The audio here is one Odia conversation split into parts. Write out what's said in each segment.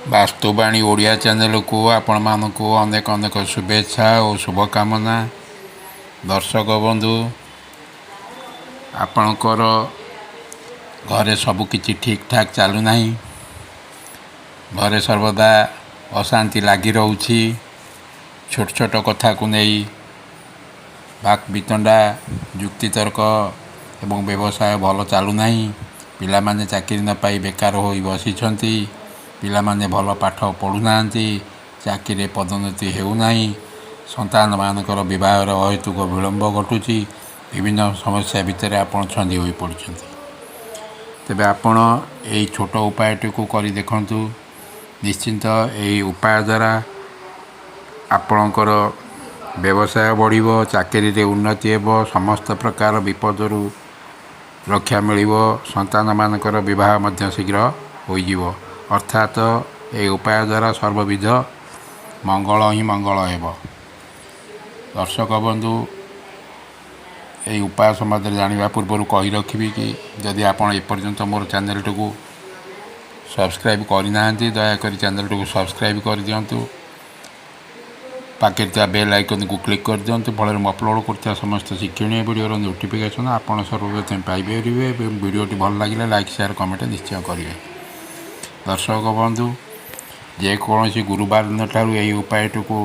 ବାସ୍ତୁବାଣୀ ଓଡ଼ିଆ ଚ୍ୟାନେଲକୁ ଆପଣମାନଙ୍କୁ ଅନେକ ଅନେକ ଶୁଭେଚ୍ଛା ଓ ଶୁଭକାମନା। ଦର୍ଶକ ବନ୍ଧୁ, ଆପଣଙ୍କର ଘରେ ସବୁକିଛି ଠିକ୍ଠାକ୍ ଚାଲୁନାହିଁ, ଘରେ ସର୍ବଦା ଅଶାନ୍ତି ଲାଗି ରହୁଛି, ଛୋଟ ଛୋଟ କଥାକୁ ନେଇ ବାକ୍ ବିତଣ୍ଡା, ଯୁକ୍ତିତର୍କ ଏବଂ ବ୍ୟବସାୟ ଭଲ ଚାଲୁନାହିଁ, ପିଲାମାନେ ଚାକିରି ନ ପାଇ ବେକାର ହୋଇ ବସିଛନ୍ତି, ପିଲାମାନେ ଭଲ ପାଠ ପଢ଼ୁନାହାନ୍ତି, ଚାକିରିରେ ପଦୋନ୍ନତି ହେଉନାହିଁ, ସନ୍ତାନମାନଙ୍କର ବିବାହର ଅହେତୁକ ବିଳମ୍ବ ଘଟୁଛି, ବିଭିନ୍ନ ସମସ୍ୟା ଭିତରେ ଆପଣ ଛନ୍ଦି ହୋଇ ପଡ଼ିଛନ୍ତି, ତେବେ ଆପଣ ଏହି ଛୋଟ ଉପାୟଟିକୁ କରି ଦେଖନ୍ତୁ। ନିଶ୍ଚିନ୍ତ ଏହି ଉପାୟ ଦ୍ୱାରା ଆପଣଙ୍କର ବ୍ୟବସାୟ ବଢ଼ିବ, ଚାକିରିରେ ଉନ୍ନତି ହେବ, ସମସ୍ତ ପ୍ରକାର ବିପଦରୁ ରକ୍ଷା ମିଳିବ, ସନ୍ତାନମାନଙ୍କର ବିବାହ ମଧ୍ୟ ଶୀଘ୍ର ହୋଇଯିବ। ଅର୍ଥାତ ଏହି ଉପାୟ ଦ୍ୱାରା ସର୍ବବିଧ ମଙ୍ଗଳ ହିଁ ମଙ୍ଗଳ ହେବ। ଦର୍ଶକ ବନ୍ଧୁ, ଏହି ଉପାୟ ସମ୍ବନ୍ଧରେ ଜାଣିବା ପୂର୍ବରୁ କହି ରଖିବି କି ଯଦି ଆପଣ ଏପର୍ଯ୍ୟନ୍ତ ମୋର ଚ୍ୟାନେଲଟିକୁ ସବସ୍କ୍ରାଇବ୍ କରିନାହାନ୍ତି, ଦୟାକରି ଚ୍ୟାନେଲଟିକୁ ସବସ୍କ୍ରାଇବ୍ କରିଦିଅନ୍ତୁ, ପାଖରେ ଥିବା ବେଲ୍ ଆଇକନ୍କୁ କ୍ଲିକ୍ କରିଦିଅନ୍ତୁ। ଫଳରେ ମୁଁ ଅପଲୋଡ଼ କରୁଥିବା ସମସ୍ତ ଶିକ୍ଷଣୀୟ ଭିଡ଼ିଓର ନୋଟିଫିକେସନ୍ ଆପଣ ସର୍ବପ୍ରଥମେ ପାଇପାରିବେ ଏବଂ ଭିଡ଼ିଓଟି ଭଲ ଲାଗିଲେ ଲାଇକ୍, ସେୟାର, କମେଣ୍ଟ ନିଶ୍ଚୟ କରିବେ। ଦର୍ଶକ ବନ୍ଧୁ, ଯେକୌଣସି ଗୁରୁବାର ଦିନଠାରୁ ଏହି ଉପାୟଟିକୁ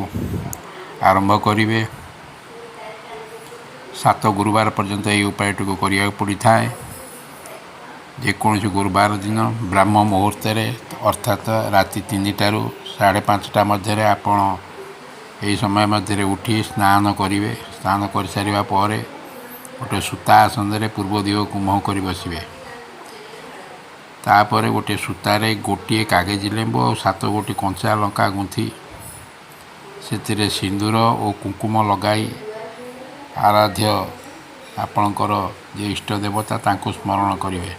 ଆରମ୍ଭ କରିବେ। 7 ଗୁରୁବାର ପର୍ଯ୍ୟନ୍ତ ଏହି ଉପାୟଟିକୁ କରିବାକୁ ପଡ଼ିଥାଏ। ଯେକୌଣସି ଗୁରୁବାର ଦିନ ବ୍ରାହ୍ମ ମୁହୂର୍ତ୍ତରେ, ଅର୍ଥାତ ରାତି 3ଟାରୁ 5:30 ମଧ୍ୟରେ, ଆପଣ ଏହି ସମୟ ମଧ୍ୟରେ ଉଠି ସ୍ନାନ କରିବେ। ସ୍ନାନ କରିସାରିବା ପରେ ଗୋଟେ ସୂତା ଆସନରେ ପୂର୍ବ ଦିଗକୁ ମୁହଁ କରି ବସିବେ। ତାପରେ ଗୋଟିଏ ସୂତାରେ ଗୋଟିଏ କାଗଜି ଲେମ୍ବୁ ଆଉ 7 ଗୋଟି କଞ୍ଚା ଲଙ୍କା ଗୁନ୍ଥି ସେଥିରେ ସିନ୍ଦୁର ଓ କୁଙ୍କୁମ ଲଗାଇ ଆରାଧ୍ୟ ଆପଣଙ୍କର ଯେ ଇଷ୍ଟ ଦେବତା, ତାଙ୍କୁ ସ୍ମରଣ କରିବେ।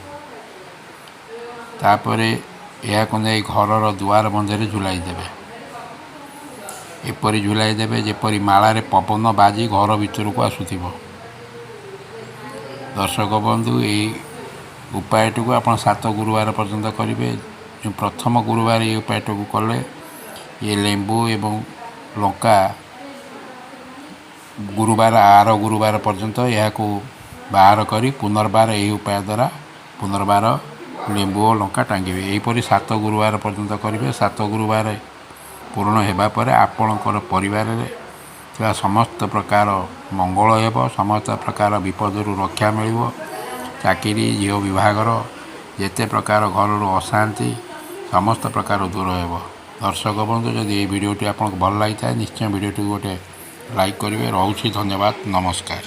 ତାପରେ ଏହାକୁ ନେଇ ଘରର ଦୁଆର ବନ୍ଧରେ ଝୁଲାଇ ଦେବେ। ଏପରି ଝୁଲାଇ ଦେବେ ଯେପରି ମାଳାରେ ପବନ ବାଜି ଘର ଭିତରକୁ ଆସୁଥିବ। ଦର୍ଶକ ବନ୍ଧୁ, ଏହି ଉପାୟଟିକୁ ଆପଣ 7 ଗୁରୁବାର ପର୍ଯ୍ୟନ୍ତ କରିବେ। ଯେଉଁ ପ୍ରଥମ ଗୁରୁବାର ଏହି ଉପାୟଟିକୁ କଲେ, ଏ ଲେମ୍ବୁ ଏବଂ ଲଙ୍କା ଗୁରୁବାର ଆର ଗୁରୁବାର ପର୍ଯ୍ୟନ୍ତ ଏହାକୁ ବାହାର କରି ପୁନର୍ବାର ଏହି ଉପାୟ ଦ୍ୱାରା ପୁନର୍ବାର ଲେମ୍ବୁ ଓ ଲଙ୍କା ଟାଙ୍ଗିବେ। ଏହିପରି 7 ଗୁରୁବାର ପର୍ଯ୍ୟନ୍ତ କରିବେ। 7 ଗୁରୁବାର ପୂରଣ ହେବା ପରେ ଆପଣଙ୍କର ପରିବାରରେ ଥିବା ସମସ୍ତ ପ୍ରକାର ମଙ୍ଗଳ ହେବ, ସମସ୍ତ ପ୍ରକାର ବିପଦରୁ ରକ୍ଷା ମିଳିବ, ଚାକିରି, ଝିଅ ବିବାହଘର, ଯେତେ ପ୍ରକାର ଘରରୁ ଅଶାନ୍ତି ସମସ୍ତ ପ୍ରକାର ଦୂର ହେବ। ଦର୍ଶକ ବନ୍ଧୁ, ଯଦି ଏହି ଭିଡ଼ିଓଟି ଆପଣଙ୍କୁ ଭଲ ଲାଗିଥାଏ, ନିଶ୍ଚୟ ଭିଡ଼ିଓଟିକୁ ଗୋଟେ ଲାଇକ୍ କରିବେ। ରହୁଛି, ଧନ୍ୟବାଦ, ନମସ୍କାର।